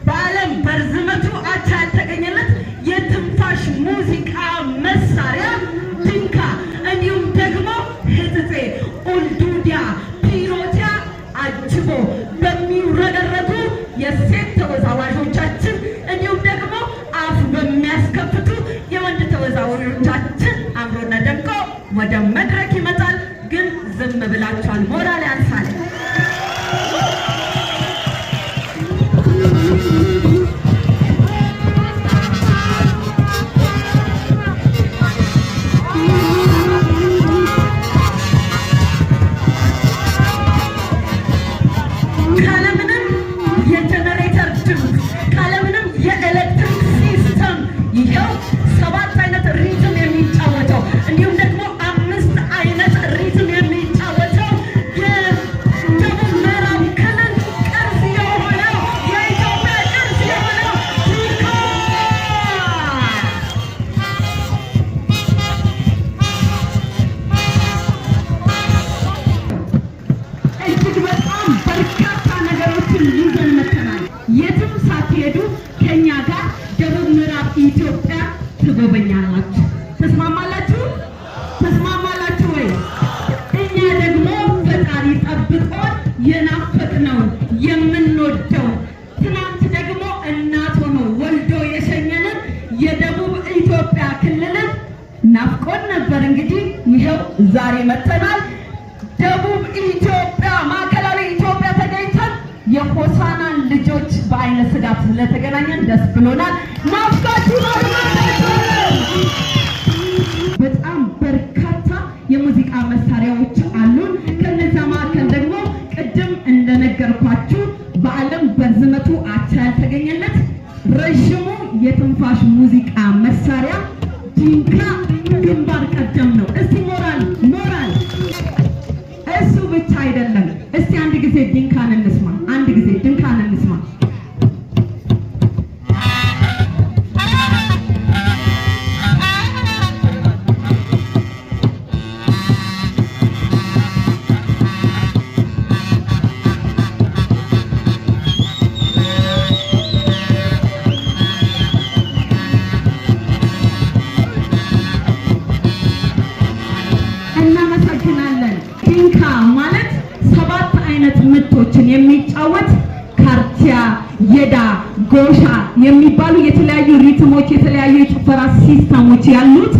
በዓለም በርዝመቱ አቻ ያልተገኘለት የትንፋሽ ሙዚቃ መሳሪያ ድንካ፣ እንዲሁም ደግሞ ህጽጼ፣ ኡልዱዲያ፣ ፒሮቲያ አጅቦ በሚውረገረጉ የሴት ተወዛዋዦቻችን እንዲሁም ደግሞ አፍ በሚያስከፍቱ የወንድ ተወዛዋዦቻችን አምሮና ደምቆ ወደ መድረክ ይመጣል። ግን ዝም ብላችኋል። ሞራል ያንሳል። ካለምንም የጀነሬተር ድምፅ፣ ካለምንም የኤሌክትሪክ system ይኸው ሰባት አይነት rhythm የሚጫወተው፣ እንዲሁም ደግሞ አምስት አይነት rhythm የሚጫወተው የደቡብ ምዕራብ ክልል ቅርስ የሆነው፣ የኢትዮጵያ ቅርስ የሆነው ዲንካ። እጅግ በጣም በርካታ ነገሮችን ይዘን መጥተናል። የትም ሳትሄዱ ከኛ ጋር ደቡብ ምዕራብ ኢትዮጵያ ትጎበኛላችሁ። ተስማማላችሁ? ተስማማላችሁ ወይ? እኛ ደግሞ ፈጣሪ ጠብቆን የናፈቅነውን፣ የምንወደውን፣ ትናንት ደግሞ እናት ሆኖ ወልዶ የሸኘንን የደቡብ ኢትዮጵያ ክልልን ናፍቆን ነበር። እንግዲህ ይኸው ዛሬ መጥተናል። ደቡብ ኢትዮጵያ፣ ማዕከላዊ ኢትዮጵያ ተገኝተን የሆሳናን ልጆች በአይነ ስጋ ስለተገናኘን ደስ ብሎናል። ናፍቃችሁ። በጣም በርካታ የሙዚቃ መሳሪያዎች አሉን። ከነዚያ መካከል ደግሞ ቅድም እንደነገርኳችሁ በዓለም በርዝመቱ አቻ ያልተገኘለት ረዥሙ የትንፋሽ ሙዚቃ መሳሪያ ዲንካ ግንባር ቀደም ነው። እስቲ ሞራል ሞራል። እሱ ብቻ አይደለም። እስቲ አንድ ጊዜ ድንካን እንስማ። አንድ ጊዜ ድንካን እንስማ። እናመሰግናለን። ዲንካ ማለት ሰባት አይነት ምቶችን የሚጫወት፣ ካርቲያ፣ የዳ፣ ጎሻ የሚባሉ የተለያዩ rhythm ኦች፣ የተለያዩ የጭፈራ system ኦች ያሉት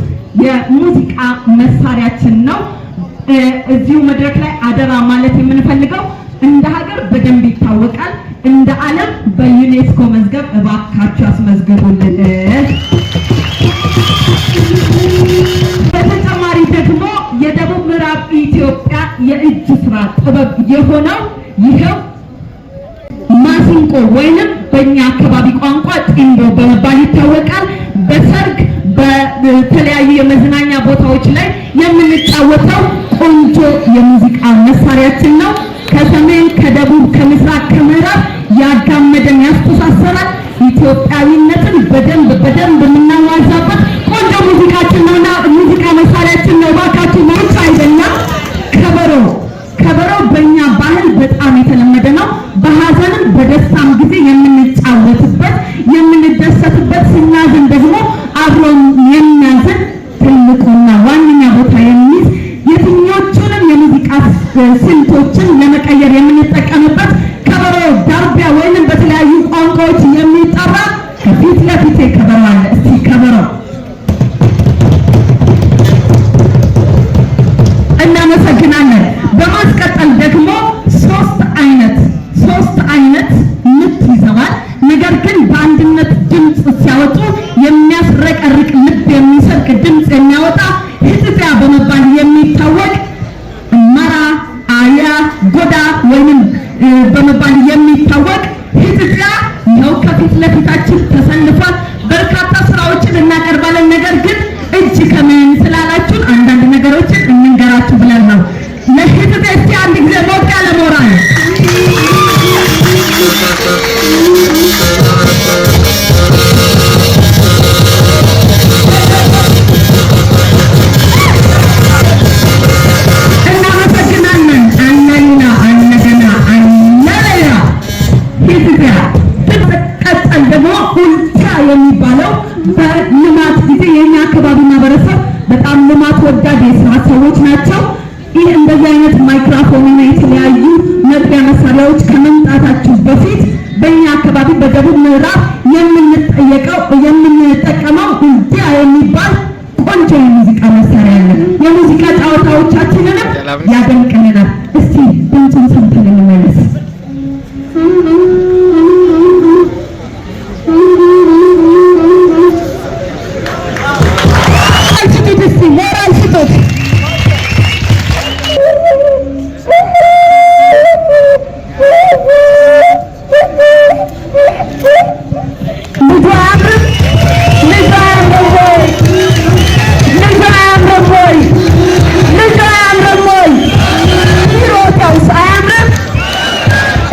የሙዚቃ መሳሪያችን ነው። እዚሁ መድረክ ላይ አደራ ማለት የምንፈልገው እንደ ሀገር በደንብ ይታወቃል። እንደ ዓለም በዩኔስኮ መዝገብ እባካችሁ አስመዝግቡልን። በተጨማሪ ደግሞ የደቡብ ምዕራብ ኢትዮጵያ የእጅ ስራ ጥበብ የሆነው ይኸው ማሲንቆ ወይንም በእኛ አካባቢ ቋንቋ ጢንዶ በመባል ይታወቃል። በሰርግ፣ በተለያዩ የመዝናኛ ቦታዎች ላይ የምንጫወተው ቆንጆ የሙዚቃ መሳሪያችን ነው። ከሰሜን፣ ከደቡብ፣ ከምስራቅ፣ ከምዕራብ ያጋመደን፣ ያስተሳሰራል። ኢትዮጵያዊነትን በደንብ በደንብ የምናዋዛበት ቆንጆ ሙዚቃችን ነውና ሙዚቃ መሳሪያችን ነው። እባካችሁ ብቻ አይደለም፣ ከበሮ። ከበሮ በእኛ ባህል በጣም የተለመደ ነው። በሀዘንም በደስታም ጊዜ የምንጫወትበት፣ የምንደሰትበት፣ ስናዝን ደግሞ አብሮን የሚያዝን፣ ትልቁና ዋነኛ ቦታ የሚይዝ፣ የትኞቹንም የሙዚቃ ስልቶችን ለመቀየር የምንጠቀምበት ከበሮ ዳርቢያ ወይንም በተለያዩ ቋንቋዎች የሚጠራ ከፊት ለፊቴ ከበሮ አለ። እስቲ ከበሮ። እናመሰግናለን። በማስቀጠል ደግሞ ሶስት አይነት ምት ይዘዋል። ነገር ግን በአንድነት ድምፅ ሲያወጡ የሚያስረቀርቅ፣ ልብ የሚሰርቅ ድምፅ የሚያወጣ ህጽጽያ በመባል የሚታወቅ፣ መራ፣ አያ፣ ጎዳ ወይንም በመባል የሚታወቅ ህጽጽያ ይኸው ከፊት ለፊታችን ተሰልፏል። በርካታ ስራዎችን እናቀርባለን። ነገር ግን እጅ ከምን ስላላችሁን አንዳንድ ነገሮችን እንንገራችሁ ብለን ነው። ለህጽጽያ እስቲ አንድ ጊዜ ሞቅ ያለ ሞራል። እናመሰግናለን። አለና አለገና አለለያ ህጽጽያ። የስራ ሰዎች ናቸው። ይህ እንደዚህ አይነት ማይክሮፎን እና የተለያዩ መጥሪያ መሳሪያዎች ከመምጣታችሁ በፊት በእኛ አካባቢ በደቡብ ምዕራብ የምንጠየቀው የምንጠቀመው እንዲያ የሚባል ቆንጆ የሙዚቃ መሳሪያ አለ። የሙዚቃ ጨዋታዎቻችንንም ያደምቅልናል። እስቲ ድምፁን ሰምተን እንመለስ። ስጡት፣ እስቲ ሞራል ስጡት። ልጁ አያምርም? ልጁ አያምርም ወይ? ልጁ አያምርም ወይ? ልጁ አያምርም ወይ? ሂሮታውስ አያምርም?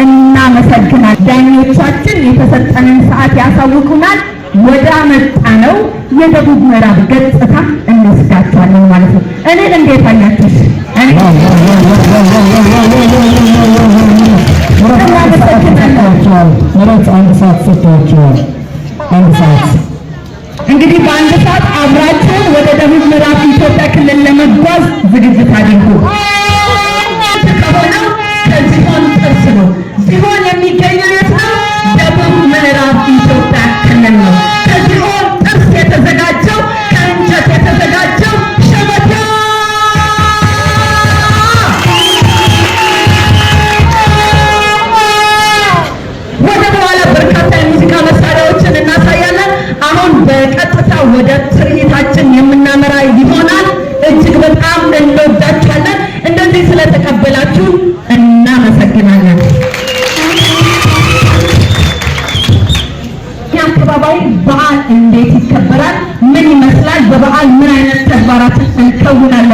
እናመሰግናለን። ዳኞቻችን የተሰጠንን ሰዓት ያሳውቁናል። ወደ አመጣነው የደቡብ ምዕራብ ገጽታ እንወስዳቸዋለን ማለት ነው። እኔን እንዴት አያችሁት? እኔ ሰጥተዋቸዋል። ምረት 1 ሰዓት ሰጥተዋቸዋል። 1 ሰዓት። እንግዲህ በ1 ሰዓት አብራችሁን ወደ ደቡብ ምዕራብ ኢትዮጵያ ክልል ለመጓዝ ዝግጅት አድርጉ። ከሆነው ከዝሆን ጥርስ ነው። ዝሆን የሚገኘው የት ነው? ደቡብ ምዕራብ ኢትዮጵያ ክልል ነው። ከዝሆን ጥርስ የተዘጋጀው ከእንጨት የተዘጋጀው ሸበታ። ወደ በኋላ በርካታ የሙዚቃ መሳሪያዎችን እናሳያለን። አሁን በቀጥታ ወደ ትርኢታችን የምናመራ ይሆናል። እጅግ በጣም እንወዳችኋለን። እንደዚህ ስለተቀበላችሁ እናመሰግናለን። የአካባቢያዊ በዓል እንዴት ይከበራል? ምን ይመስላል? በበዓል ምን አይነት ተግባራትን እንከውናለን?